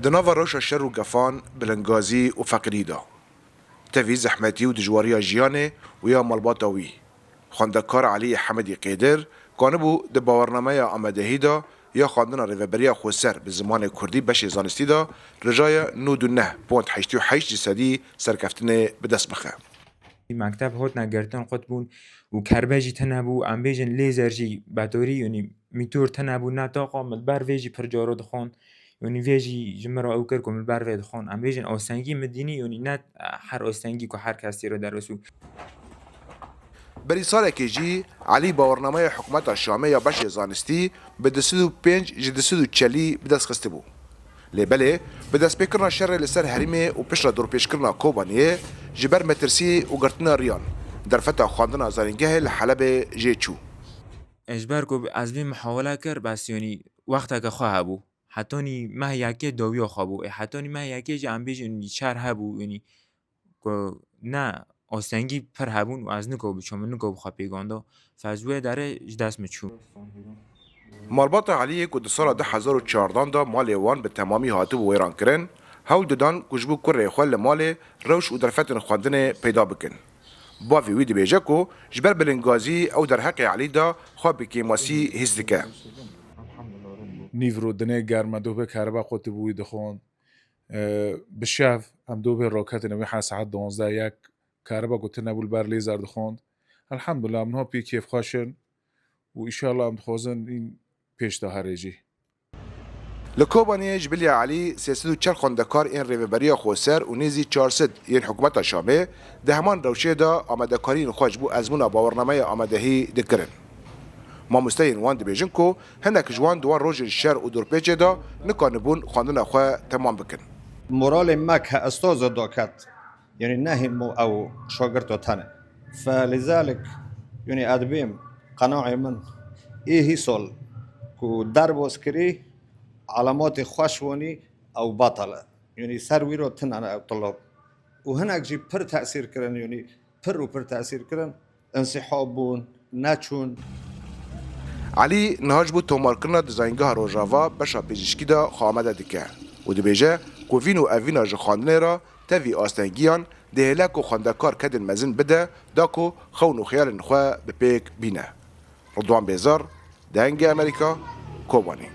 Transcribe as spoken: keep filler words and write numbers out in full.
Di nava rewşa şer û gefan, bilingazî û feqîrî de, tevî zehmetî û dijwariya jiyanê û ya malbata wî, xwendekar Elî Hemedî Qêdir kanibû di bawernameya amadehî de ya xwendina Rêveberiya Xweser bi zimanê kurdî beşê zanistî de rijaya nod û neh pont heştê û heşt ji sedî serkeftinê bi dest bixe. Mekteb hotine girtin, qut bûn û kerbe jî tune bû. Em bêjin lêzer jî betorî, yanî mîtor tune bû, ne taqa, min li ber vê jî pir caro dixwand. Yanî vê jî ji min re ew kir ku min li ber vê dixwand. Em bêjin astengî min dînî, yanî ne her astengî ku her kes tê re derbas bû. Berî salekê jî Elî bawernameya hikûmeta Şamê ya beşê zanistî bi du sed û pênc ji du sed û çelî bi dest xistibû. Lê belê, bi destpêkirina şerê li ser herêmê û piştre dorpêçkirina Kobaniyê, ji ber metirsî û girtina riyan, derfeta xwendina zanîngehê li Helebê jê çû. Ji ber ku ez vê muhawele kir, bes, yanî, wexteke xwe hebû. Hetanî meh yekê dawiya xwe bû. Ê, hetanî meh yekê jî em bêjin şer hebû, yanî, ku ne, astengî pir hebûn û ez nikabû, çawa min nikabû xwe pêganda. Fez wê derê ji dest min çû. Malbata Eliyê ku di sala du hezar û çardan de malê wan bi temamî hatibû wêrankirin, hewl didan ku ji bo kurê xwe li malê rewş û derfetên xwendinê peyda bikin. Bavê wî dibêje ku ji ber bilingazî ew derheqê Elî de xwe bi kêmasî hîs dike. Nîvro dinê germ e, doh bê keriba qutibû wî dixwend. Ee, bi şev em doh bê roketine wî her saet duwazdeh yek keriba ku tune bû li ber lêzer dixwend. Elhamdulillah, em niha pê kêfxweş in û înşallah em dixwazin în pêş de here jî. Li Kobaniyê ji bilî Elî sê sed û çar xwendekar ên Rêveberiya Xweser û nêzî çar sed yên hikûmeta Şamê di heman rewşê de amadekariyên xwe ji bo ezmûna bawernameya amadehî dikirin. Mamosteyên wan dibêjin ku hinek ji wan di wan rojên şer û dorpêçê de nikanibûn xwendina xwe temam bikin. Moralê me ke estazo daket. Yanî ne hîmo ew şagirto tene. Felîzalik, yanî ez dibêm qenaê min ê hî sal ku derbas kirî, elematê xweş wanî ew betal e. Yanî ser wî re tune ne ew tulab. Û hinek jî pir tesîr kirin, yanî pir û pir tesîr kirin. Însîhab bûn, neçûn. Elî niha ji bo tomarkirina dizayîngeha Rojava beşa pizîşkî de xwe amade dike û dibêje ku vîn û evîna ji xwendinê re tevî astengiyan dihêle ku xwendekar kedên mezin bide da ku xewn û xeyalên xwe bi pêk bîne. Ridwan Bêzar, Dengê Amerîka, Kobanê.